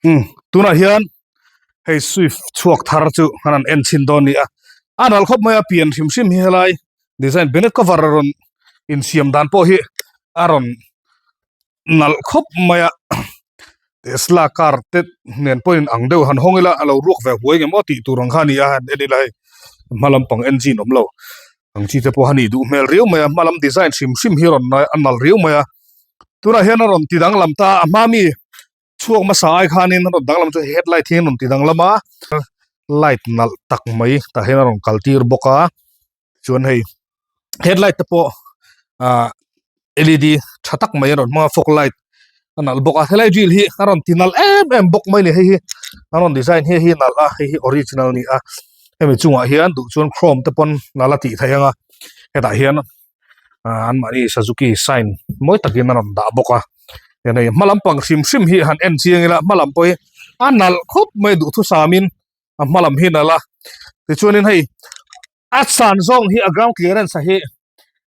Umm tunah hian hei swift chhuak thar chu an han en chhin dawn a ni a a nalh khawp mai a pian hrim hrim hi helai design bonnet cover a rawn insiam dan pawh hi a rawn nalh khawp mai a tesla car te nen pawh in ang deuh han hawng ila a lo ruak ve huai ngem aw tih tur ang kha a ni a han en ila hei hma lampang engine awm lo ang chi te pawh a nih duh hmel riau mai a hma lam design hrim hrim hi a rawn a nalh riau mai a tunah hian a rawn ti danglam ta a hma mi chhuak hmasa ai khanin a rawn danglam chu headlight hi an rawn ti danglam a light nalh tak mai tah hian a rawn kal tir bawk a chuan hei headlight te pawh ah L E D tha tak mai a rawn hmang a fog light a nalh bawk a helai grill hi a rawn ti nalh em em bawk mai a ni hei hi a rawn design hi hi a nalh a hei hi original a ni a hemi chungah hian duh chuan chrome te pawn nalh a tih theih ang a hetah hian ah an mahni suzuki sign mawi takin a rawn dah bawk a heng hei hma lampang hrim hrim hi han en chiang ila hma lam pawh hi a nalh khawp mai duhthusam in a hma lam hi a nalh a tichuanin hei a san zawng hi a ground clearance a hi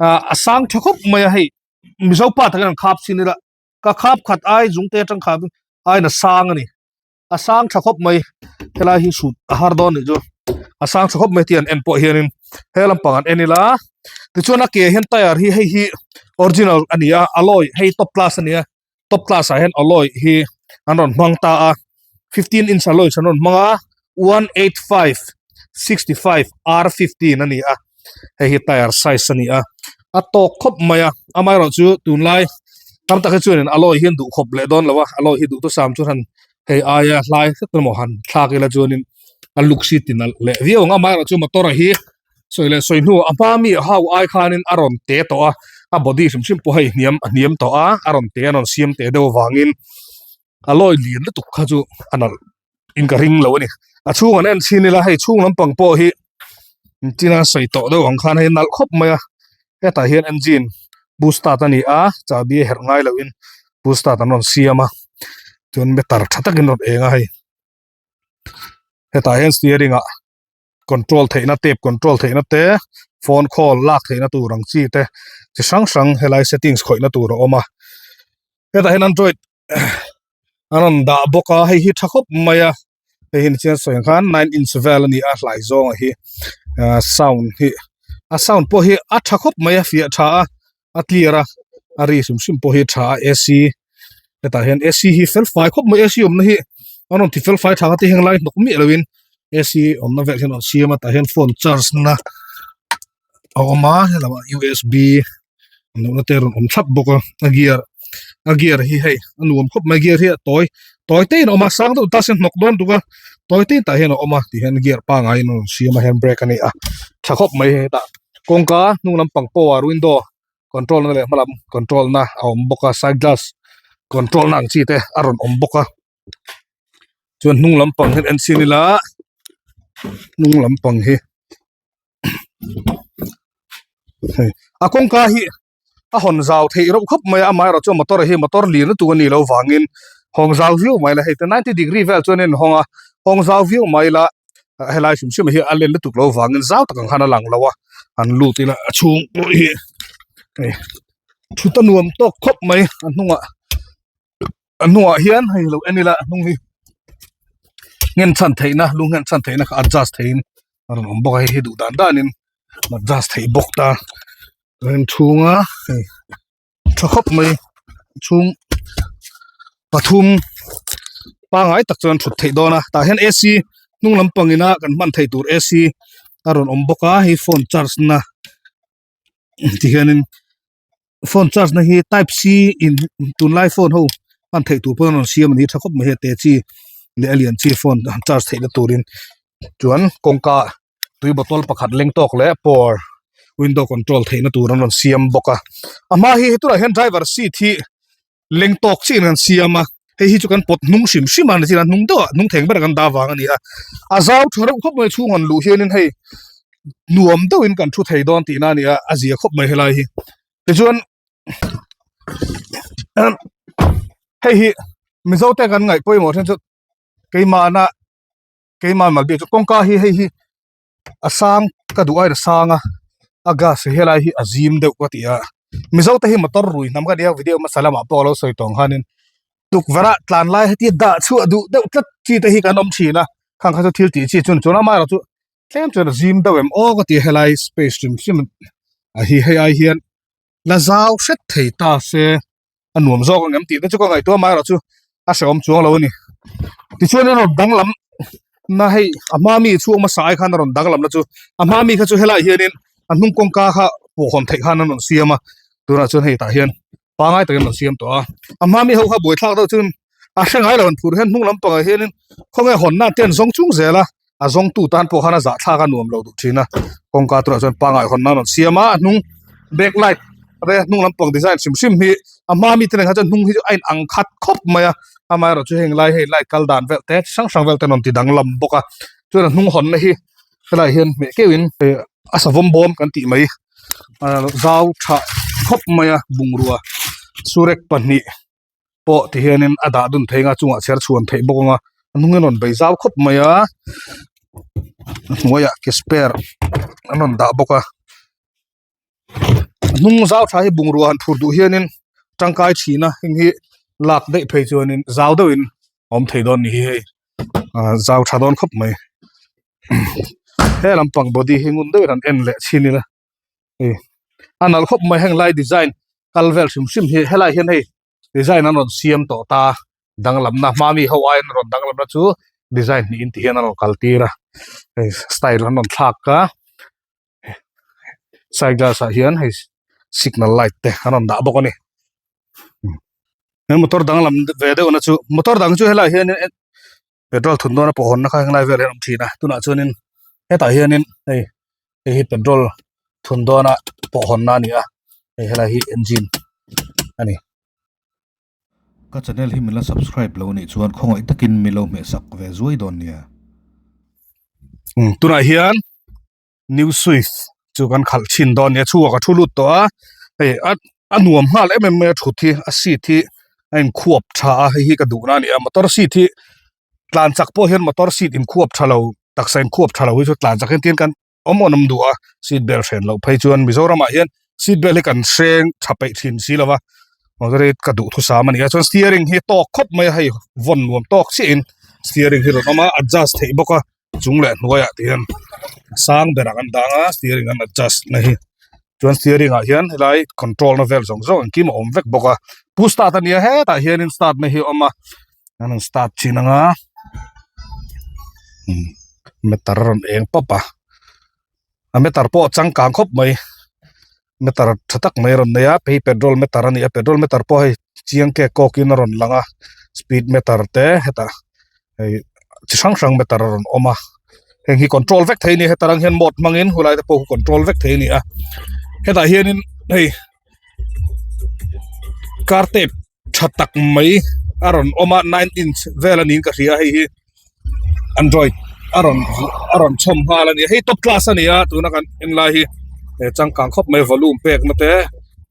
ah a sang tha khawp mai a hei mizo pa takin an khap chin ila ka khap khat ai zungte atang khap in aiin a sang a ni a sang tha khawp mai helai hi hrut a har dawn anih chu a sang tha khawp mai tih an en pawh hianin he lampang an en ila tichuan a ke hian tyre hi hei hi original a ni a alloy hei top class a ni a top class ah hian alloy hi an rawn hmang ta a 15 inch alloy an rawn hmang a 185 65 R 15 a ni a hei hi tyre size a ni a a tawk khawp mai a amaherawh chu tunlai tam tak hi chuanin alloy hi an duh khawp leh dawn lo a alloy hi duhthusam chu han hei aia hlai hret emaw han thlak ila chuanin a luk si ti nalh leh viau ang a amaherawh chu motor a hi sawi leh sawi hnuah a hma mi ho ai khanin a rawn te tawh a a body hrim hrim pawh hei hniam a hniam tawh a a rawn te a rawn siam teh deuh avangin alloy lian lutuk kha chu a nalh in ka ring lo a ni a chhung an en chhin ila hei chhung lampang pawh hi engtin a sawi tawh deuh ang khan hei nalh khawp mai a hetah hian engine push start a ni a chahbi a herh ngai loh in push start an rawn siam a chuan meter tha takin rawn eng a hei hetah hian steering ah control theihna tape control theihna te phone call lak theihna tur ang chi te chi hrang hrang helai settings khawihna tur a awm a hetah hian android an rawn dah bawk a hei hi tha khawp mai a hei hi nichian sawi ang khan 9 inch vel a ni a hlai zawng a hi ah sound hi a sound pawh hi a tha khawp mai a fiah tha a a clear a a ri hrim hrim pawh hi a tha a A C hetah hian A C hi fel fai khawp mai A C awmna hi an rawn ti fel fai tha te heng lai hnawk miah loin A C awmna vel hian an rawn siam a tah hian phone charge na a awm a helamah U S B an awmna te a rawn awm thlap bawk a a gear a gear hi hei a nuam khawp mai gear hi a tawi tawi te in a awm a sang deuh ta se hnawk dawn tuk a tawi te in tah hian a awm a ti hian gear pangai in an rawn siam a handbrake a ni a tha khawp mai hei hetah kawngka hnung lampang power window control na leh hmalam control na a awm bawk a side glass control na ang chi te a rawn awm bawk a chuan hnung lampang hi en chhin ila hnung lampang hi hei a kawngka hi a hawn zau theih reuh khawp mai a amaherawh chu motor hi motor lian lutuk a nih loh vangin hawng zau viau mai la hei te ninety degree vel chuan a inhawng a hawng zau viau mai la helai hrim hrim hi a len lutuk loh vangin zau tak ang khan a lang lo a an lut ila a chhung pawh hi hei thut a nuam tawk khawp mai a hnungah a hnungah hian hei lo en ila a hnung hi nghen chhan theihna lu nghen chhan theihna kha adjust theihin a rawn awm bawk a hei hi duh dan danin adjust theih bawk ta chuan chhunga hei tha khawp mai chhung pathum pangai tak chuan thut theih dawn a tah hian A C hnung lampang ina kan hman theih tur A C a rawn awm bawk a hei phone charge na ti hianin phone charge na hi type C in tunlai phone ho hman theih tur pawh an rawn siam a ni tha khawp mai hei a te chi leh a lian chi phone han charge theih na turin chuan kawngka tui bottle pakhat leng tawk leh power window control theihna tur an rawn siam bawk a a hma hi hetunah hian driver seat hi leng tawk chiah in an siam a hei hi chu kan pawt hnung hrim hrim a ni chian a hnung deuh ah hnung theng ber ah kan dah vang a ni a a zau tha reuh khawp mai chhung han luh hianin hei nuam deuhin kan thu thei dawn tihna a ni a a zia khawp mai helai hi tichuan hei hi mizo te kan ngaih pawimawh then chu keimahna keimah mal bik chu kawngka hi hei hi a sang ka duh aiin a sang a a gas helai hi a zim deuh ka ti a mizo te hi motor rui hnam ka nia video hmasa lamah pawh a lo sawi tawh ang khanin. Tukverh ah tlan lai hetia dah chhuah duh deuh tlat chi te hi kan awm thin a, khang kha chu thil tih chi chuan chuan amaherawh chu tlem chuan a zim deuh em aw ka ti a helai space hrim hrim a hi hei ai hian la zau hret thei ta se a nuam zawk ang em tih te chu ka ngaihtuah amaherawh chu a hrehawm chuang lo a ni. Tichuan a rawn danglam na hei a hma mi chhuak hmasa ai khan a rawn danglam na chu a hma mi kha chu helaiah hianin a hnung kawngka kha pawhhawn theih khan an rawn siam a tunah chuan hei tah hian pangai takin an rawn siam tawh a a hma mi ho kha buaithlak deuh chuan a hre ngai lo an phur hian hnung lampangah hianin khawnge hawnna te an zawng chung zel a a zawngtu tan pawh khan a zahthlak a nuam lo duh thin a kawngka turah chuan pangai hawnna an rawn siam a a hnung back light te hnung lampang design hrim hrim hi a hma mi te nen kha chuan hnung hi chu a in ang khat khawp mai a amaherawhchu heng lai hei light kal dan vel te chi hrang hrang vel te an rawn ti danglam bawk a chuan a hnung hawnna hi helaiah hian hmeh keuhin a savawm bawm kan tih mai zau tha khawp mai a bungrua surek pahnih pawh ti hianin a dah dun thei anga chungah chher chhuan theih bawk anga a hnung hian rawn bei zau khawp mai a a hnuaiah ke spare an rawn dah bawk a a hnung zau tha hi bungrua han phur duh hianin tangkai thin a heng hi lak daih phei chuanin zau deuhin a awm thei dawn a ni hi hei ah zau tha dawn khawp mai he lampang body hi ngun deuhin an en leh chhin ila hei a nalh khawp mai heng lai design kal vel hrim hrim hi helai hian hei design an rawn siam tawh ta danglamna hma mi ho aiin rawn danglamna chu design hnihin ti hian an rawn kal tir a hei style an rawn thlak a side glass ah hian hei signal light te an rawn dah bawk a ni he motor danglam ve deuh na chu motor dang chu helaiah hianin petrol thun dawn a pawh hawnna kha helai velah hian a awm thin a tunah chuanin hetah hianin hei hei hi petrol thun dawna pawh hawnna a ni a hei helai hi engine a ni. Ka channel hi min la subscribe lo nih chuan khawngaih takin min lo hmehsak ve zuai dawn nia. Tunah hian New Swift chu kan khalh chhin dawn nia chhungah ka thu lut tawh a hei a a nuam nghal em em mai a thut hi a seat hi a inkhuap tha a hei hi ka duhna a ni a motor seat hi tlan chak pawh hian motor seat inkhuap tha lo taksa inkhuap tha lo hi chu tlan chak hian tin kan awm awn awm duh a seat belt hren loh phei chuan Mizoram ah hian seat belt hi kan hreng tha peih thin si lo va motor hi ka duh thusam a ni a chuan steering hi tawk khawp mai a hei vawn nuam tawk chiah in steering hi rawn awm a adjust theih bawk a. chung leh hnuaiah te hian a sang berah kan dang a steering an adjust na hi chuan steering ah hian helai control na vel zawng zawng engkim a awm vek bawk a push start a nia hetah hianin start na hi a awm a an rawn start thin ang a meter a rawn eng pawp a a meter pawh a changkang khawp mai meter tha tak mai a rawn nei a hei petrol meter a ni a petrol meter pawh hei chiang kek kawkin a rawn lang a speed meter te hetah hei chi hrang hrang meter a rawn awm a heng hi control vek thei a ni heta tang hian mode hmangin helai te pawh control vek thei a ni a hetah hianin hei car tape tha tak mai a rawn awm a nine inch vel a niin ka hria hei hi android a rawn a rawn chhawm nghal a ni hei top class a ni a tuna kan en lai hi he changkang khawp mai volume pek na te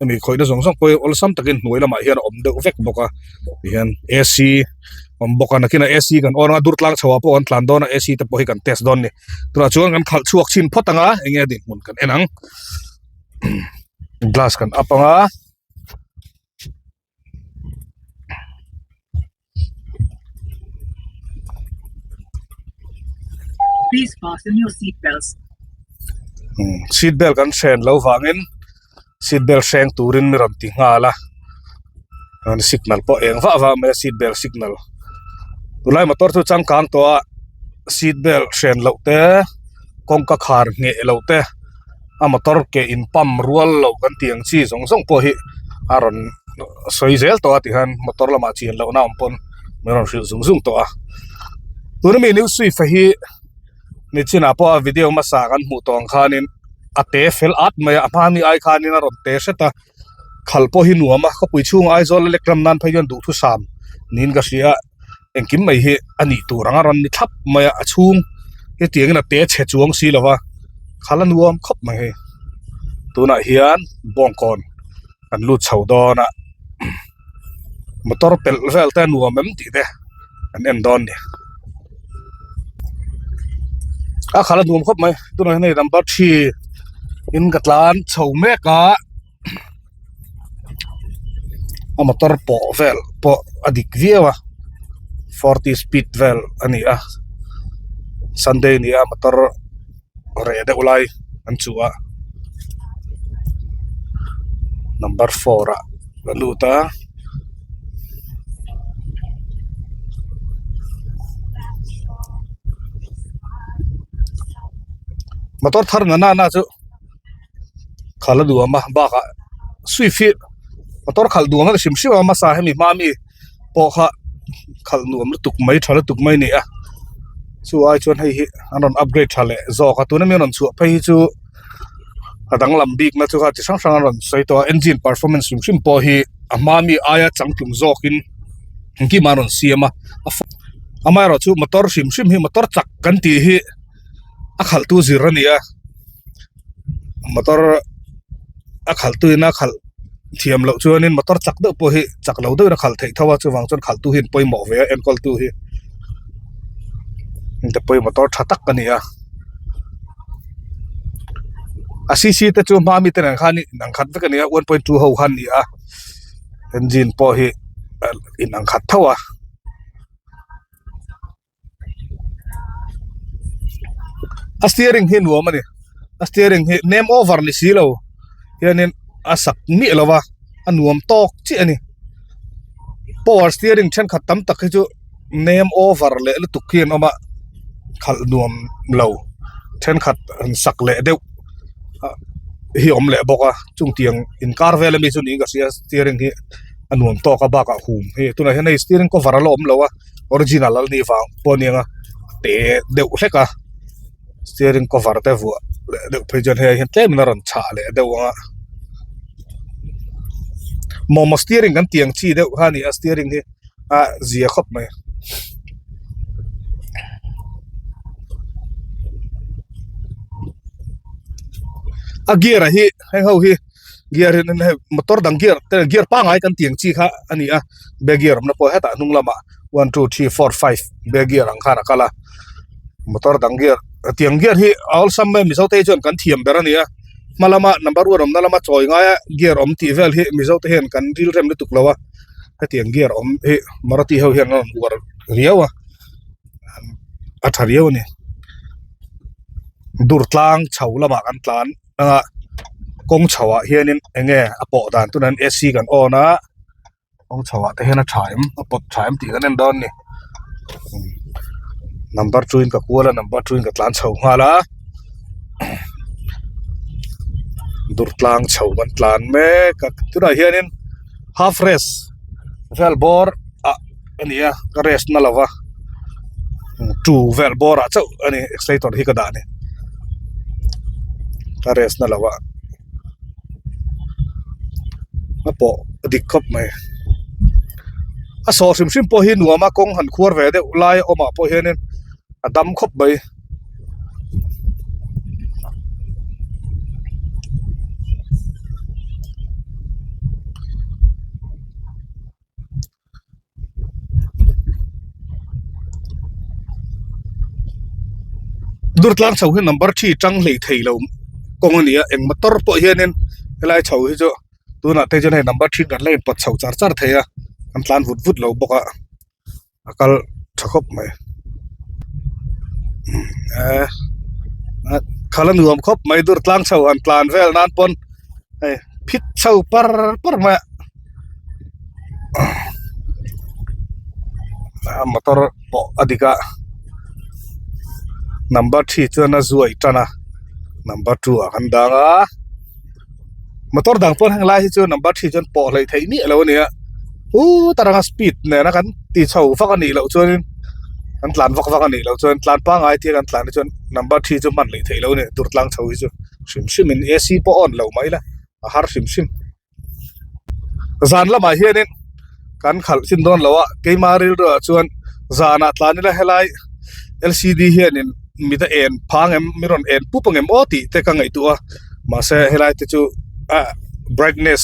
hemi khawihna zawng zawng pawh hi awlsam takin hnuai lamah hian a awm deuh vek bawk a tihian A_C awm bawk a nakinah A_C kan on a dur tlang chho ah pawh kan tlan dawn a A_C te pawh hi kan test dawn a ni tunah chuan kan khalh chhuak chhin phawt ang a enge dinhmun kan en ang glass kan up ang a. Please fasten your seat belts. Seat belt kan hren lo vangin seat belt hreng turin mi rawn ti nghal a chuan signal pawh eng vah vah mai a seat belt signal tunlai motor chu changkang tawh a seat belt hren loh te kawngka khar ngheh loh te. a motor ke in pump rual lo kan tih ang chi zawng zawng pawh hi a rawn sawi zel tawh a tihian motor lamah chian loh na awm pawn min rawn hrilh zung zung tawh a tuna mi new swift a hi nichinah pawh a video hmasa kan hmuh tawh ang khanin a te fel at mai a a hma mi ai khanin a rawn te hret a khal pawh hi nuam a khawpui chhungah Aizawl a lek ram nan phei chuan duhthusam niin ka hria a. engkim mai hi a nih tur ang a rawn ni thlap mai a a chhung hetiang in a te chhe chuang si lo va khal a nuam khawp mai hei tunah hian bawngkawn kan lut chho dawn a motor pelh vel te a nuam em tih te kan en dawn a ni a khal a nuam khawp mai tunah hian hei number three in ka tlan chho mek a. A motor pawh vel pawh a dik viau a forty speed vel a ni a sunday ni a motor reh deuh lai an chuh a number four ah a lut a. Motor thar na na chu khalh a duam a bakah swift hi motor khalh duam a ni hrim hrim a hmasa hemi hma mi pawh kha khalh nuam lutuk mai tha lutuk mai a ni a chu ai chuan hei hi an rawn upgrade tha leh zawk a tuna mi an rawn chhuah phei hi chu a danglam bik na chu kha chi hrang hrang an rawn sawi tawh a engine performance hrim hrim pawh hi a hma mi aia changtlung zawkin engkim an rawn siam a amaherawhchu motor hrim hrim hi motor chak kan tih hi a khalh tu zir a ni a motor a khalh tu in a khalh thiam loh chuanin motor chak deuh pawh hi chak lo deuhin a khalh theih tho a chuvang chuan khalh tu hi an pawimawh ve a enkawl tu hi te pawh hi motor tha tak a ni a a cc te chu hma mi te nen khan in ang khat vek a ni a one point two ho khan a ni a engine pawh hi in ang khat tho a. A steering hi nuam a ni a steering hi nem over ni si lo hianin a sak miah lo va a nuam tawk chiah a ni power steering thenkhat tam tak hi chu nem over leh lutuk hi an awm a khalh nuam lo thenkhat an sak leh deuh hi a awm leh bawk a chungtiang inkar vel ami chu niin ka hria steering hi a nuam tawk a bakah hum hei tunah hian hei steering cover a la awm lo a. Original a nih vang pawh a niang a te deuh hlek a steering cover te vuah leh deuh phei chuan hei ah hian tlem in a rawn chhah leh deuh ang a momo steering kan tih ang chi deuh kha a ni a steering hi a zia khawp mai. A gear ah hi heng ho hi gear hi motor dang gear te gear pangngai kan tih ang chi kha a ni a. Back gear awmna pawh hetah hnung lamah one two three four five back gear ang khan a kal a motor dang gear tiang gear hi a awlsam mai mizo te hi chuan kan thiam ber a ni a hma lama number one awmna lama chawi ngaia gear awm tih vel hi mizo te hian kan ril rem lutuk lo a hetiang gear awm hi maruti ho hian an rawn uar riau a a tha riau a ni durtlang chho lamah kan tlan anga kawng chho ah hianin eng nge a pawh dan tunah hian A_C kan on a. Kawng chho ah te hian a tha em a pawt tha em tih kan en dawn a ni number two in ka kual a number two in ka tlan chho nghal a durtlang chho kan tlan mek a tunah hianin half race vel bawr ah a ni a ka rest na lova two vel bawr ah chauh a ni accelerator hi ka dah a ni ka rest na lova. A pawh a dik khawp mai a sawh hrim hrim pawh hi nuam a kawng han khuar ve deuh lai awmah pawh hianin a dam khawp mai. Durtlang chho hi number three tang hlei thei lo kawng a ni a eng motor pawh hianin helai chho hi chu tunah te chuan hei number three kan la inpawt chho char char thei a kan tlan vut vut lo bawk a a kal tha khawp mai eh khala nuam khawp mai durtlang chho han tlan vel nan pawn hei phit chho par par mai a. A motor pawh a dik a number three chuan a zuai tan a number two ah kan dang a motor dang pawn heng lai hi chu number three chuan pawh hleih theih miah lo a ni a huuuh taranga speed nena kan ti chho vak a nih loh chuanin kan tlan vak vak a nih loh chuan tlan pangngai te kan tlan hi chuan number three chu hman hleih theih loh a ni tur tlang chho hi chu hrim hrim in A_C pawh on lo mah ila a har hrim hrim. Zan lamah hianin kan khalh chin dawn lo a keima rilruah chuan zanah tlan ila helai L_C_D hianin mit a en phang em mi rawn en pup ang em aw tih te ka ngaihtuah a mahse helai te chu a brightness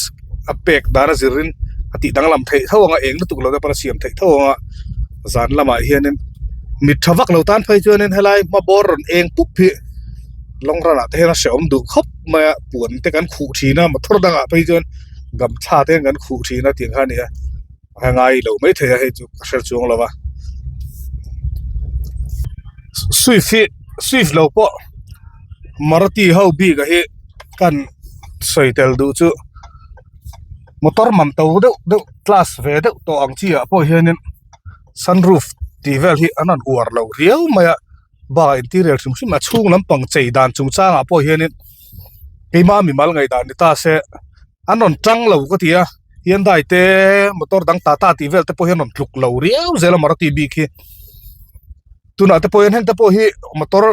a pek dan a zirin a tih danglam theih tho ang a eng lutuk lo te pawn a siam theih tho ang a zan lamah hianin mit tha vak lo tan phei chuanin helai hma bawr rawn eng pup hi long run ah te hian a hrehawm duh khawp mai a puan te kan khuh thin a motor dangah phei chuan. Gamchha te hian kan khuh thin a tih kha a ni a a ngai lo maithei a hei chu ka hre chuang lo va swift hi swift lo pawh maruti ho bik ah hi kan sawi tel duh chu motor man to deuh deuh class ve deuh tawh ang chi ah pawh hianin sunroof tih vel hi an rawn uar lo riau mai a bakah interior hrim hrim a chhung lampang chei dan chungchangah pawh hianin keimah mimal ngaihdan ni ta se an rawn tang lo ka ti a Hyundai te motor dang Tata tih vel te pawh hian rawn tluk lo riau zel a Maruti bik hi tunah te pawh hian heng te pawh hi motor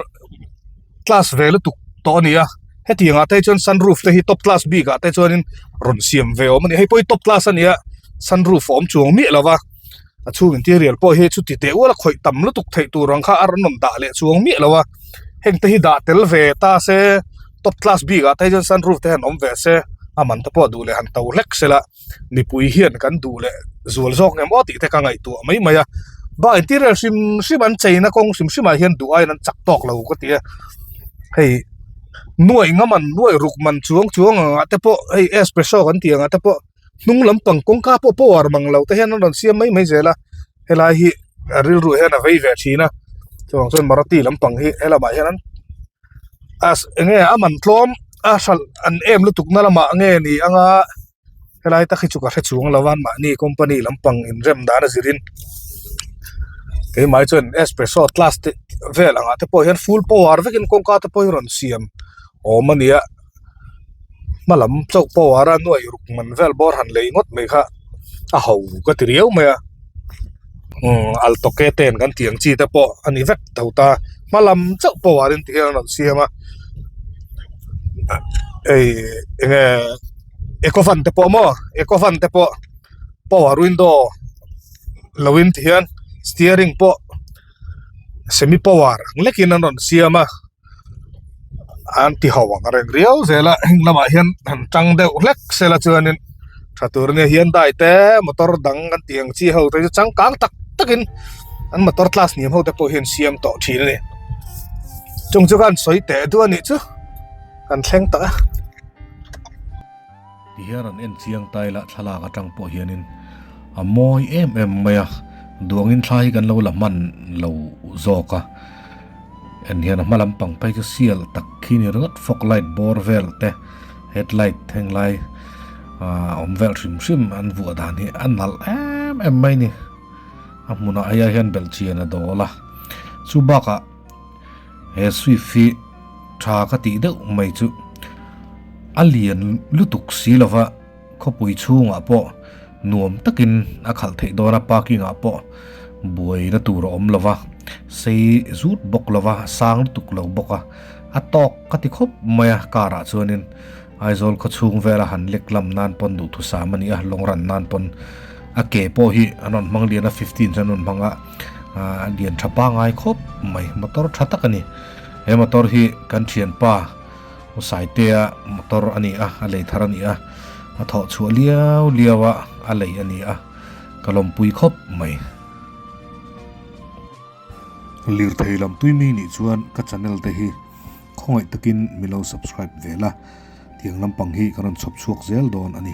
class ve lutuk tawh a ni a hetiang ah te chuan sunroof te hi top class bik ah te chuanin rawn siam ve awm a ni hei pawh hi top class a ni a sunroof a awm chuang miah lo va a chhung interior pawh hi chuti teh ual a khawih tam lutuk theih tur ang kha a rawn dah leh chuang miah lo a heng te hi dah tel ve ta se top class bik ah te hian sunroof te hian awm ve se a man te pawh duh leh han to hlek se la mipui hian kan duh leh zual zawk em aw tih te ka ngaihtuah mai mai a bak interior hrim hrim an cheina kawng hrim hrim ah hian duh aiin an chak tawk lo ka ti a hei nuaih nga man nuaih ruk man chuang chuang ang ah te pawh hei espresso kan tih ang ah te pawh. Hnung lampang kawngka pawh power mang lo te hian an rawn siam mai mai zel a helai hi a rilru hian a vei ve thin a chuvang chuan Marathi lampang hi helamah hian an enge a man tlawm a hralh an em lutuk na lamah nge ni anga helai tak hi chu ka hre chuang lo a mahni company lampang inrem dan a zirin keimah hi chuan espresso class te vel angah te pawh hian full power vekin kawngka te pawh hi rawn siam awm a ni a. Hma lam chauh power a nuaih ruk man vel bawr han lei ngawt mai kha a ho ka ti riau mai a umm alto ke ten kan tih ang chi te pawh a ni vek tho ta hma lam chauh power in ti hian an rawn siam a hei eng nge eco van te pawh maw eco van te pawh power window lo in ti hian steering pawh semi power ang lekin an rawn siam a. An ti ho ang reng riau zel a heng lamah hian han tang deuh hlek sela chuanin tha tur ania Hyundai te motor dang kan tih ang chi ho te chu changkang tak takin an motor class hniam ho te pawh hian siam tawh thin a ni chung chu khan sawi teh duh a nih chu kan thleng tak a. Ti hian an en chiang ta ila thlalak atang pawh hianin a mawi em em mai a, duangin thla hi kan lo la hman lo zawk a, en hian a hma lampang phei chu sial tak khi ni ringawt fog light bawr vel te headlight heng lai ah awm vel hrim hrim an vuah dan hi a nalh em em mai a ni, a hmunah hian hian belhchian a dawl a, chu bakah. He Swift hi tha ka tih deuh mai chu a lian lutuk si lova khawpui chhungah pawh nuam takin a khalh theih dawn a parking ah pawh buaina tur a awm lova sei zut bawk lova sang lutuk lo bawk a a tawk ka ti khawp mai a car ah chuanin Aizawl khaw chhung vela han lek lam nan pawn duhthusam a ni a lawng ran nan pawn a ke pawh hi an rawn hmang lian a fifteen chuan an rawn hmang a a lian tha pangai khawp mai motor tha tak a ni he motor hi kan thianpa Usaitea motor a ni a a lei thar a ni a a thawh chhuah liau liau a a lei a ni a ka lawmpui khawp mai. Lirthei lam tui mi nih chuan ka channel te hi khawngaih takin mi lo subscribe ve la, tiang lampang hi ka rawn chhawp chhuak zel dawn a ni.